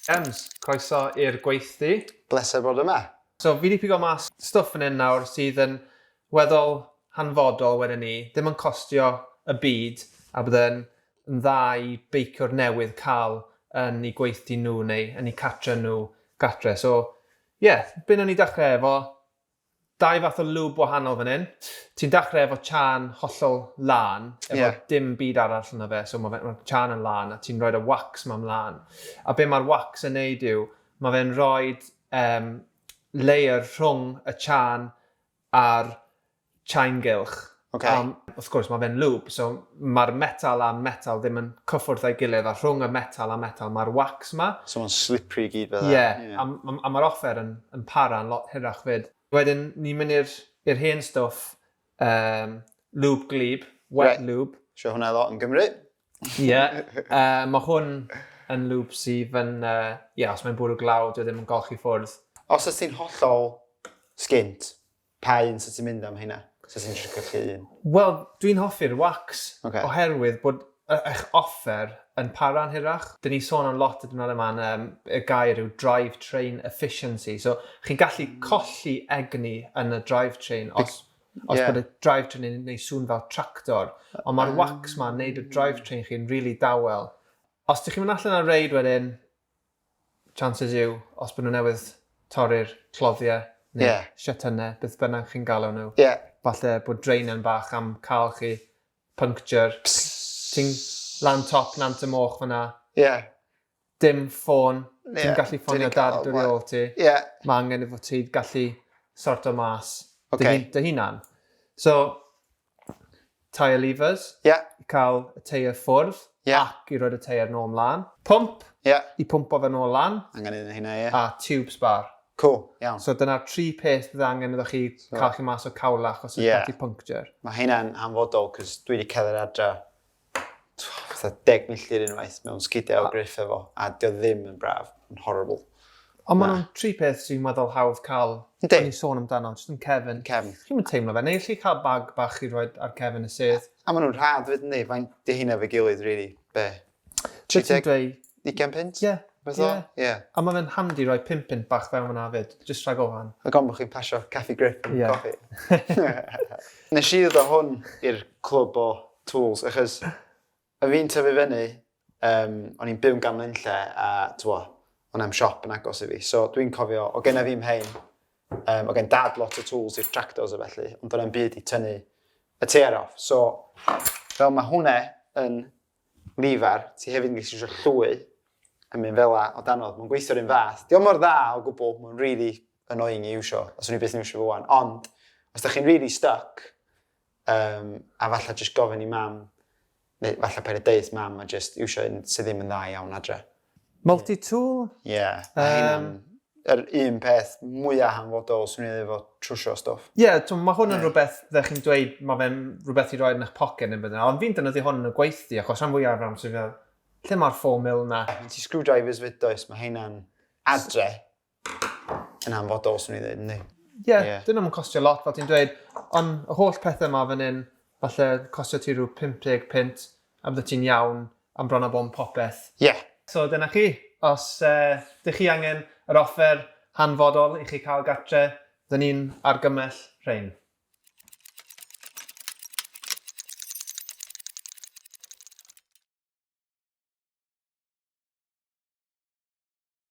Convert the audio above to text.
Ems, croeso i'r gweithdy. Bleser bod yma. So fi 'di pigo mas stwff fan hyn nawr sydd yn weddol hanfodol wedyn ni, ddim yn costio y byd a bydde'n yn dda i beiciwr newydd cael yn eu gweithdy nhw neu yn eu cartre nhw gatre. So ie, yeah, be wnawn ni dechrau efo? Dau fath o lube wahanol fan hyn. Ti'n dechrau efo chân hollol lân, efo dim byd arall yna fe, so mae'r ma chân yn lân a ti'n rhoi y wax ma mlaen. A be mae'r wax yn neud yw, mae fe'n rhoi layer rhwng y chân a'r chain gylch. Wrth gwrs, mae fe'n lube, so mae'r metal a metal ddim yn cyffwrdd â'i gilydd, a rhwng y metal a metal mae'r wax ma. So mae'n slippery i gyd fel 'na. Ie, yeah. A mae'r offer yn para'n lot hirach fyd. Wedyn, ni'n mynd i'r hen stwff, lube gwlyb, wet lube. Sure hwnna lot yn Gymru. Ie, yeah. Mae hwn yn lube sydd yn, yeah, os mae'n bwrw glaw, dwi e ddim yn golchi ffwrdd. Os ydych ti'n hollol skint, pa un sy'n ti'n mynd am hynna? Sa ti'n trio gallu un? Wel, dwi'n hoffi'r wax. Oherwydd bod eich offer yn para'n hirach. Dyn ni'n sôn am lot y diwrnod yma, y gair yw drivetrain efficiency. So, chi'n gallu colli egni yn y drivetrain os bod y drivetrain yn gwneud sŵn fel tractor. Ond mae'r wax ma'n neud y drivetrain chi'n really dawel. Os ydych chi'n mynd allan ar reid wedyn, chances yw, os bod nhw newydd torri'r cloddiau neu siatynnau, beth bynnag chi'n galw nhw, falle bod draenen bach am cael chi puncture. Ti'n lan top Nant y Moch fyna. Dim ffôn. Ti'n gallu ffonio dad i dod i ôl ti. Mae angen iddo ti gallu sorto mas dy hunan. So, tyre levers. I cael y teir ffwrdd. Ac i roed y teir nôl mlaen. Pwmp. I pwmpo fe nôl lan. Angen un o hynna, ie. A tube spar. Cool, iawn. So dyna'r tri peth bydd angen iddo chi cael chi mas o cawlach os ydych chi puncture. Mae hynna'n hanfodol, cos dwi wedi cerdded adra fatha 10 milltir unwaith mewn sgidiau o griff efo, a dio ddim yn braf, yn horrible. Ond maen nhw'n tri peth sy'n weddol hawdd cael. Yndi. O'n i'n sôn amdano, jyst yn cefn. Cefn. Chi'n mynd teimlo fe, neu chi cael bag bach i roi ar cefn y sedd. A maen nhw'n rhad fyd, yndi? Faint di hynna fe gilydd, really? Be? Be ti'n dweud? 20 punt? Ie. Beth o? Ie. A mae fe'n handi roi 5 punt bach fewn fyna fyd, jyst rhag ofan. A gan bod chi'n pasio Caffi Grip am coffi. Nes i ddod â hwn i'r clwb o tools, achos y fi'n tyfu fyny, o'n i'n byw'n Gamlynlle a t'wo, o'n am siop yn agos i fi. So dwi'n cofio, o genna fi'm hein, o gen dad lot o tools i'r tractors a felly, ond do'n i'm byd i tynnu y tear off. So, fel mae hwnna yn lifar, ti hefyd yn gallu iwsio llwy yn mynd fel 'a o danodd. Mae'n gweithio'r un fath. Di mor dda o gwbl, mae'n really annoying i iwsio, os o'n i byth yn iwsio fo wan. Ond, os da chi'n really stuck, a falle jyst gofyn i mam, neu falle paid â deud mam a jyst iwsio un sydd ddim yn dda iawn adre. Multi-tool? Ie, yeah, mae hynna'n yr un peth mwyaf hanfodol swn i'n dweud efo trwsio stwff. Ie, yeah, mae hwn yn rhywbeth ddech chi'n dweud, mae fe'n rhywbeth i roi yn eich poced neu beth yna, ond fi'n defnyddio hwn yn y gweithdy, achos rhan fwyaf o'r amser fel, lle mae'r 4 mil na? Ti screwdrivers fyd does, mae hynna'n adre yn hanfodol swn i'n dweud, yndi? Ie, yeah, dyn nhw'n costio lot, fel ti'n dweud, ond y holl pethau yma fan hyn, falle costio ti rhyw 50 punt, a bydde ti'n iawn am bron a bod yn popeth. So dyna chi. Os dych chi angen yr offer hanfodol i chi cael gatre, dyn ni'n argymell rhain.